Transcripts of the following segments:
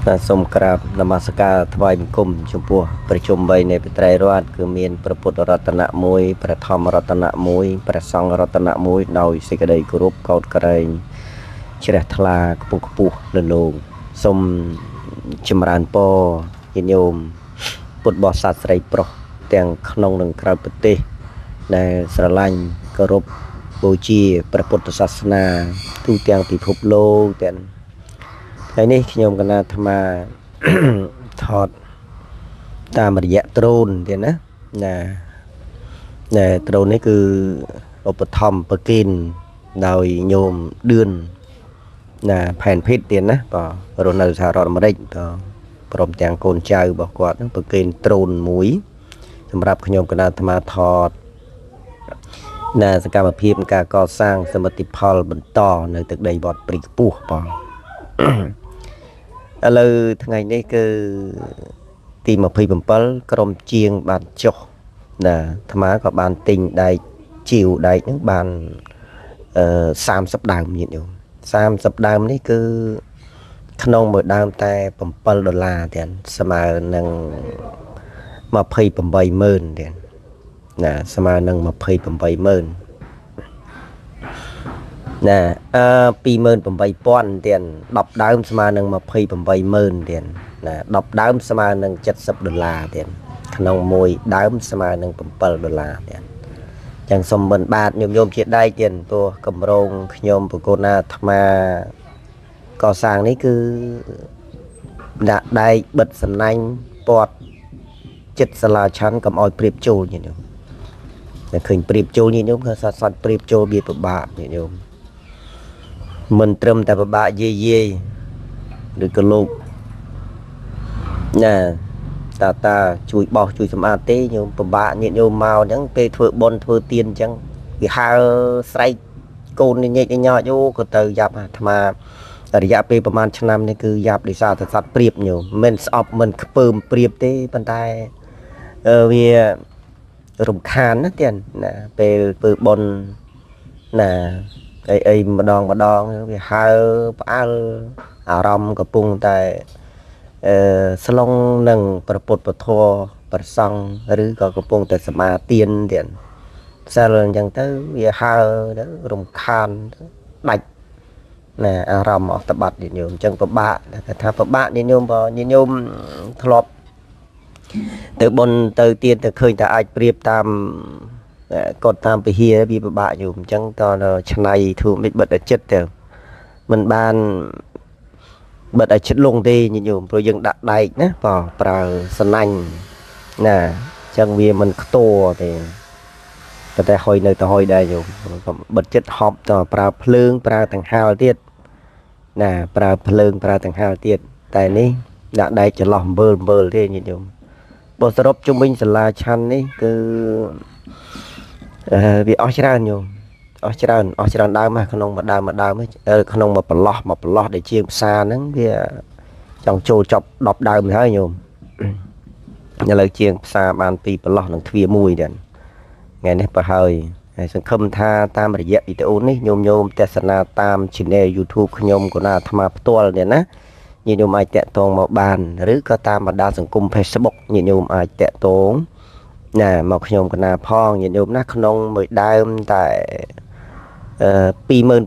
បាទសូមក្រាបនមស្ការថ្វាយបង្គំចំពោះប្រជុំបីនៃបត្រៃរតន៍គឺមានព្រះពុទ្ធរតនៈមួយព្រះធម្មរតនៈមួយព្រះសង្ឃរតនៈមួយដោយសេចក្តីគោរពកោតក្រែងជ្រះថ្លាខ្ពង់ខ្ពស់លលោងសូមចម្រើនពរញាតិញោមពុទ្ធបរិស័ទស្រីប្រុសទាំងក្នុងនិងក្រៅប្រទេសដែលស្រឡាញ់គោរពបូជាព្រះពុទ្ធសាសនាទូទាំងពិភពលោកទាំង ថ្ងៃនេះខ្ញុំកណាអាត្មា ថតតាមរយៈដ្រូនទៀតណាណាណែដ្រូននេះគឺឧបត្ថម្ភប្រគេនដោយញោមឌឿនណាផែនភិតទៀតណាបាទរស់នៅសហរដ្ឋអាមេរិកបាទព្រមទាំងកូនចៅរបស់គាត់ហ្នឹងប្រគេនដ្រូនមួយ សម្រាប់ខ្ញុំកណាអាត្មាថតណាសកម្មភាពការកសាងសមិទ្ធផលបន្តនៅទឹកដីវត្តព្រៃខ្ពស់បាទ ឥឡូវថ្ងៃនេះគឺទី27ក្រុមជាងបានចុះណាអាត្មាក៏បានទិញដែកជីវដែកហ្នឹងបានអឺ30ដើមញាតិញោម30ដើមនេះគឺក្នុងមួយដើមតែ7ដុល្លារទៀតស្មើនឹង280,000ទៀតណាស្មើនឹង280,000ណាអឺ28000ទៀត10ដើមស្មើនឹង280,000ទៀតណា10ដើមស្មើនឹង70ដុល្លារទៀតក្នុងមួយដើមស្មើនឹង7ដុល្លារទៀតចឹងសុំមិនបាទញោមញោមជាដែកទៀតព្រោះកម្រងខ្ញុំប្រគល់ណាអាត្មាកសាងនេះគឺដាក់ដែកបិទសំណាញ់ពាត់ចិត្តសាលាឆាន់កុំឲ្យព្រៀបចូលញាតិញោមតែឃើញព្រៀបចូលញាតិញោមគឺសត្វសត្វព្រៀបចូលវាពិបាកញាតិញោម មិនត្រឹមតែពិបាកយាយយាយឬក៏លោកណាតាតាជួយបោសជួយសម្អាតទេញោមពិបាកញាតិញោមមកអញ្ចឹងពេលធ្វើបុណ្យធ្វើទានអញ្ចឹងវាហើស្រែកកូនញែកញ៉យោក៏ទៅយ៉ាប់អាត្មារយៈពេលប្រហែលឆ្នាំនេះគឺយ៉ាប់ដោយសារតែសត្វព្រៀបញោមមិនស្អប់មិនខ្ពើមព្រៀបទេប៉ុន្តែអឺវារំខានណាទៀតណាពេលធ្វើបុណ្យណា អីអីម្ដងម្ដងវាហើផ្អើលអារម្មណ៍កំពុងតែអឺស្លងនឹងប្រពុតពធប្រសង់ឬក៏កំពុងតែសមាទានទៀតសិលអញ្ចឹងទៅវាហើទៅរំខានទៅដាច់ណាអារម្មណ៍អស់តបាត់ញាតិញោមអញ្ចឹងពិបាកគេថាពិបាកញាតិញោមបើញាតិញោមធ្លាប់ទៅបុណ្យទៅទៀនទៅឃើញតែអាចប្រៀបតាម គាត់តាមពហិវាពិបាកយូរអញ្ចឹងតឆ្នៃធ្វើមិនបិទឲ្យចិត្តទៅมันបានបិទឲ្យចិត្តលងទេញាតិញោមព្រោះយើងដាក់ដែកណាបើប្រើសណាញ់ណាអញ្ចឹងវាមិនខ្ទរទេប៉ុន្តែហុយនៅតែហុយដែរញោមបិទចិត្តហប់តប្រើភ្លើងប្រើតង្ហាលទៀតណាប្រើភ្លើងប្រើតង្ហាលទៀតតែនេះដាក់ដែកចន្លោះអំបើលអំបើលទេញាតិញោមបើសរុបជុំវិញសាលាឆាន់នេះគឺ អឺវាអស់ច្រើនញោមអស់ច្រើនអស់ច្រើនដើមណាក្នុងមួយដើមមួយដើមហ្នឹងអឺក្នុងមួយប្រឡោះមួយប្រឡោះដែលជាងផ្សារហ្នឹងវាចង់ចូលចប់10ដើមទៅហើយញោមឥឡូវជាងផ្សារបានពីរប្រឡោះនឹងទ្វារមួយទៀតថ្ងៃនេះបើហើយហើយសង្ឃឹមថាតាមរយៈវីដេអូនេះញោមញោមទស្សនាតាម Channel YouTube ខ្ញុំកណាអាត្មាផ្ទាល់ទៀតណាញាតិញោមអាចតាក់ទងមកបានឬក៏តាមបណ្ដាញសង្គម Facebook ញាតិញោមអាចតាក់ទង ណាមកខ្ញុំកណាផងញាតិញោមណាក្នុងមួយដើមតែអឺ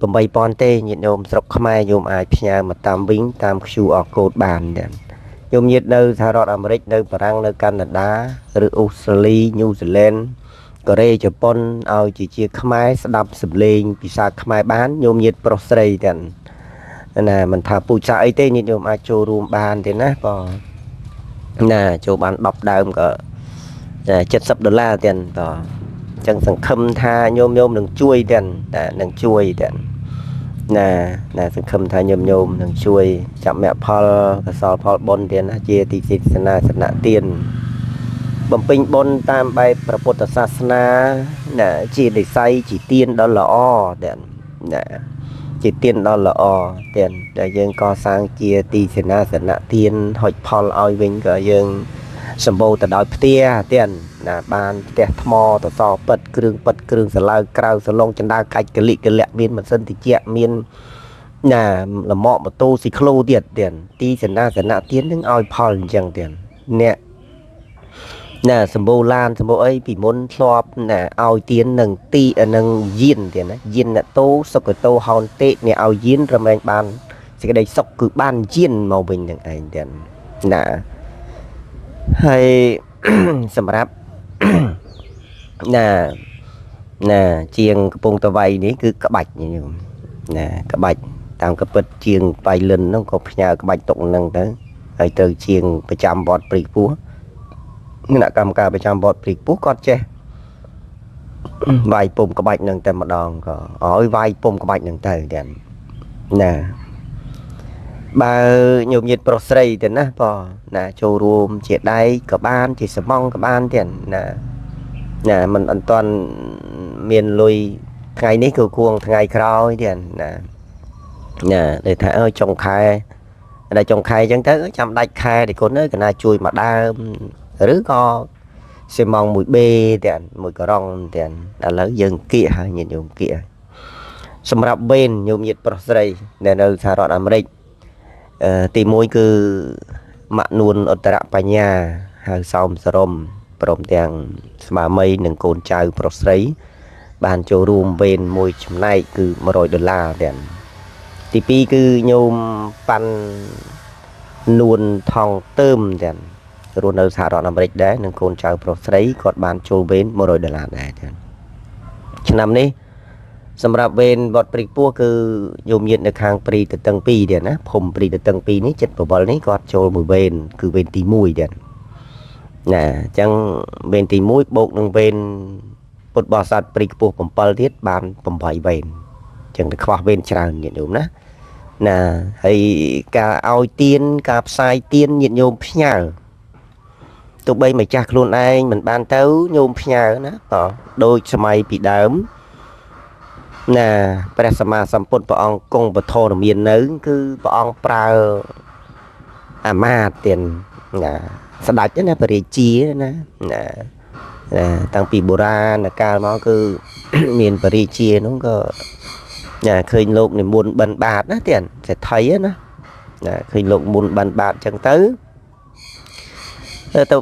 28000ទេញាតិញោមស្រុកខ្មែរញោមអាចផ្ញើមកតាមវិញតាម QR code បានដែរញោមញាតិនៅសហរដ្ឋអាមេរិកនៅបារាំងនៅកាណាដាឬអូស្ត្រាលីញូហ្សេឡង់កូរ៉េជប៉ុនឲ្យជាជាខ្មែរស្ដាប់សំឡេងភាសាខ្មែរបានញោមញាតិប្រុសស្រីទាំងណាមិនថាពូជសាសន៍អីទេញាតិញោមអាចចូលរួមបានទេណាបងណាចូលបាន10ដើមក៏ 70ដុល្លារទៀតតអញ្ចឹងសង្ឃឹមថាញោមញោមនឹងជួយទៀតតែនឹងជួយទៀតណាណាសង្ឃឹមថាញោមញោមនឹងជួយចាប់មគ្គផលកសលផលបុណ្យទៀតណាជាទីសិទ្ធនាសនៈទានបំពេញបុណ្យតាមបែបព្រះពុទ្ធសាសនាណាជានិស័យជាទានដ៏ល្អទៀតណាជាទានដ៏ល្អទៀតដែលយើងកសាងជាទីសេនាសនៈទានហុចផលឲ្យវិញក៏យើង សម្បូរទៅដោយផ្ទះទៀតណាបានផ្ទះថ្មតសពិតគ្រឿងពិតគ្រឿងសឡៅក្រៅសឡុងចណ្ដាកាច់កលិកលៈមានម៉ាស៊ីនតិចមាន ណាលម៉កម៉ូតូស៊ីក្លូទៀតទៀតទីសណ្ដាសនៈទៀននឹងឲ្យផលអញ្ចឹងទៀតអ្នកណាសម្បូរឡានសម្បូរអីពីមុនធ្លាប់ណាឲ្យទៀននឹងទីនឹងយានទៀតណាយានអ្នកតោសុគតោហោនតិអ្នកឲ្យយានរមែងបានសេចក្តីសុខគឺបានយានមកវិញនឹងឯងទៀតណាហើយ សម្រាប់ ណាណាជាងកំពង់តវៃនេះគឺក្បាច់ញោមណាក្បាច់តាមកពិតជាងបៃលិនហ្នឹងក៏ផ្ញើក្បាច់ទុកហ្នឹងទៅហើយទៅជាងប្រចាំវត្តព្រីពោះគណៈកម្មការប្រចាំវត្តព្រីពោះគាត់ចេះវាយពុំក្បាច់ហ្នឹងតែម្ដងក៏ឲ្យវាយពុំក្បាច់ហ្នឹងទៅទៀតណាបើញោមញាតប្រុសស្រីទៅណាបងណាចូលរួមជាដៃក៏បានជាសំងក៏បានទៀតណាណាมันអត់ទាន់មានលុយថ្ងៃនេះគឺគួងថ្ងៃក្រោយទៀតណាណាដូចថាអើយចុងខែដល់ចុងខែអញ្ចឹងទៅចាំដាច់ខែទីគុណអើយកណាជួយមកដើមឬក៏ស៊ីម៉ងមួយបេទៀតមួយករងទៀតឥឡូវយើងគៀកហើយញាតិញោមគៀកហើយសម្រាប់វេនញោមញាតិប្រុសស្រីដែលនៅសហរដ្ឋអាមេរិកទី1គឺម៉ាក់នួនឧត្តរបញ្ញាហៅសោមសរុំព្រមទាំងស្មាមីនិងកូនចៅប្រុសស្រីបានចូលរួមវេនមួយចំណែកគឺ100ដុល្លារទាំងទី2គឺញោមប៉ាន់នួនថងเติมទាំងរស់នៅសហរដ្ឋអាមេរិកដែរនិងកូនចៅប្រុសស្រីគាត់បានចូលវេន100ដុល្លារដែរទាំងឆ្នាំនេះសម្រាប់វេនវត្តព្រីពោះគឺញោមញាតនៅខាងព្រីទទឹង2ទៀតណាភូមិព្រីទទឹង2នេះចិត្តបវលនេះគាត់ចូលមួយវេនគឺវេនទី1ទៀតណាអញ្ចឹងវេនទី1បូកនឹងវេនពុទ្ធបរិស័ទព្រីខ្ពស់7ទៀតបាន8វេនអញ្ចឹងទៅខ្វះវេនច្រើនញាតិញោមណាណាហើយការឲ្យទៀនការផ្សាយទៀនញាតិញោមផ្ញើទោះបីម្ចាស់ខ្លួនឯងមិនបានទៅញោមផ្ញើណាបាទដូចសម័យពីដើមណាព្រះសម្មាសម្ពុទ្ធព្រះអង្គគង់ពធរមាននៅគឺព្រះអង្គប្រើអាមាត្យទៀនណាស្ដេចណាព្រះរាជាណាណាតាំងពីបុរាណកាលមកគឺ មានព្រះរាជានោះក៏ណាឃើញលោកនិមន្តបិណ្ឌបាតណាទៀនសេដ្ឋីណាណាឃើញលោកមុនបិណ្ឌបាតចឹងទៅទៅ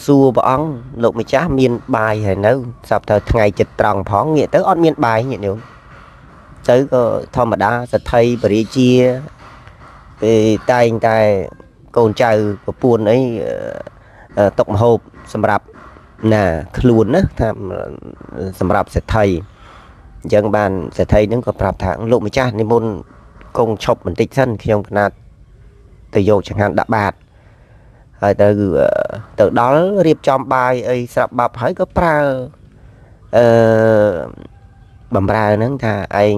សួរព្រះអង្គលោកម្ចាស់មានបាយហើយនៅស្រាប់ថាថ្ងៃចិត្តត្រង់ផងងាកទៅអត់មានបាយញាតិញោមទៅក៏ធម្មតាសេដ្ឋីព្រះរាជាពេលតែងតែកូនចៅប្រពន្ធអីទុកម្ហូបសម្រាប់ណាខ្លួនណាថាសម្រាប់សេដ្ឋីអញ្ចឹងបានសេដ្ឋីហ្នឹងក៏ប្រាប់ថាលោកម្ចាស់និមន្តគង់ឈប់បន្តិចសិនខ្ញុំកណាត់ទៅយកចង្ហាន់ដាក់បាតហើយទៅដល់រៀបចំបាយអីស្រាប់បាប់ហើយក៏ប្រើអឺបំរើហ្នឹងថាឯង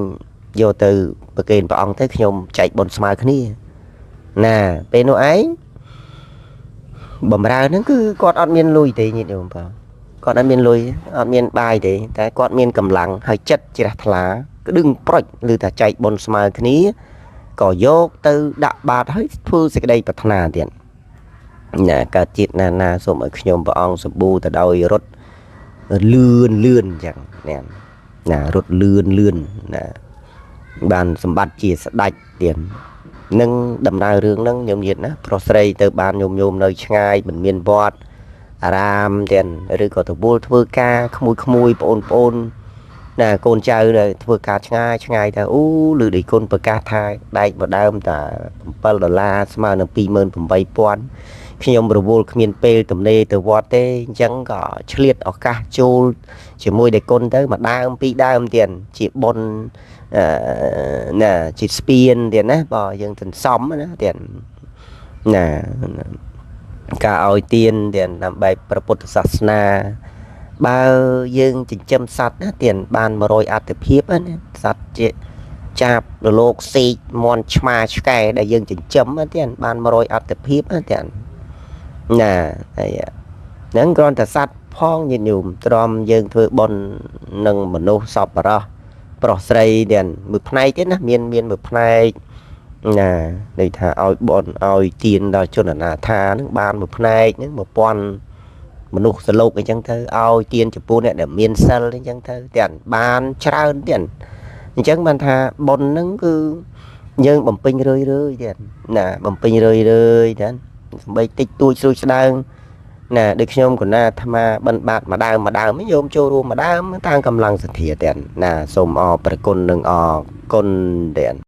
យកទៅប្រគេនព្រះអង្គទៅខ្ញុំចែកបុណ្យស្មើគ្នាណាពេលនោះឯងបំរើហ្នឹងគឺគាត់អត់មានលុយទេញាតិញោមបងគាត់អត់មានលុយអត់មានបាយទេតែគាត់មានកម្លាំងហើយចិត្តជ្រះថ្លាក្តឹងប្រុចឬថាចែកបុណ្យស្មើគ្នាក៏យកទៅដាក់បាតហើយធ្វើសេចក្តីប្រាថ្នាទៀតណាកើតជាតិណាណាសូមឲ្យខ្ញុំព្រះអង្គសម្បូរទៅដោយរត់លឿនលឿនអញ្ចឹងណាណារត់លឿនលឿនណាបានសម្បត្តិជាស្ដេចទៀតនឹងដំណើររឿងហ្នឹងញោមញាតណាប្រុសស្រីទៅបានញោមញោមនៅឆ្ងាយមិនមានវត្តអារាមទៀតឬក៏ទៅវល់ធ្វើការក្មួយក្មួយប្អូនប្អូនណាកូនចៅដែលធ្វើការឆ្ងាយឆ្ងាយទៅអូឬដីគុណប្រកាសថាដែកបដើមតា7ដុល្លារស្មើនឹង28000ខ្ញុំរវល់គ្មានពេលទំនេរទៅវត្តទេអញ្ចឹងក៏ឆ្លៀតឱកាសចូលជាមួយដីគុណទៅមួយដើមពីរដើមទៀតជាបុណ្យណាជាស្ពានទៀតណាបើយើងសន្សំណាទៀតណាការឲ្យទានទៀតដើម្បីព្រះពុទ្ធសាសនាបើយើងចិញ្ចឹមសត្វណាទៀតបាន100អត្ថភាពណាសត្វជាចាបរលោកសេកមន់ឆ្មាឆ្កែដែលយើងចិញ្ចឹមណាទៀតបាន100អត្ថភាពណាទៀតណាហើយហ្នឹងគ្រាន់តែសត្វផងញាតិញោមទ្រាំយើងធ្វើបុណ្យនឹងមនុស្សសប្បុរសប្រុសស្រីទៀតមួយផ្នែកទៀតណាមានមួយផ្នែកណាន័យថាឲ្យបុណ្យឲ្យទានដល់ជនអនាថាហ្នឹងបានមួយផ្នែកហ្នឹង1000មនុស្សសលោកអញ្ចឹងទៅឲ្យទានចំពោះអ្នកដែលមានសិលអញ្ចឹងទៅទៀតបានច្រើនទៀតអញ្ចឹងបានថាបុណ្យហ្នឹងគឺ យើងបំពេញរឿយរឿយទៀតណាបំពេញរឿយរឿយទៀតសំបីតិចតួចស្រួយស្ដើងណាដូចខ្ញុំកណាអាត្មាបិណ្ឌបាតមួយដើមមួយដើមញោមចូលរួមមួយដើមតាមកម្លាំងសទ្ធាទៀតណាសូមអរព្រះគុណនិងអរគុណទៀត។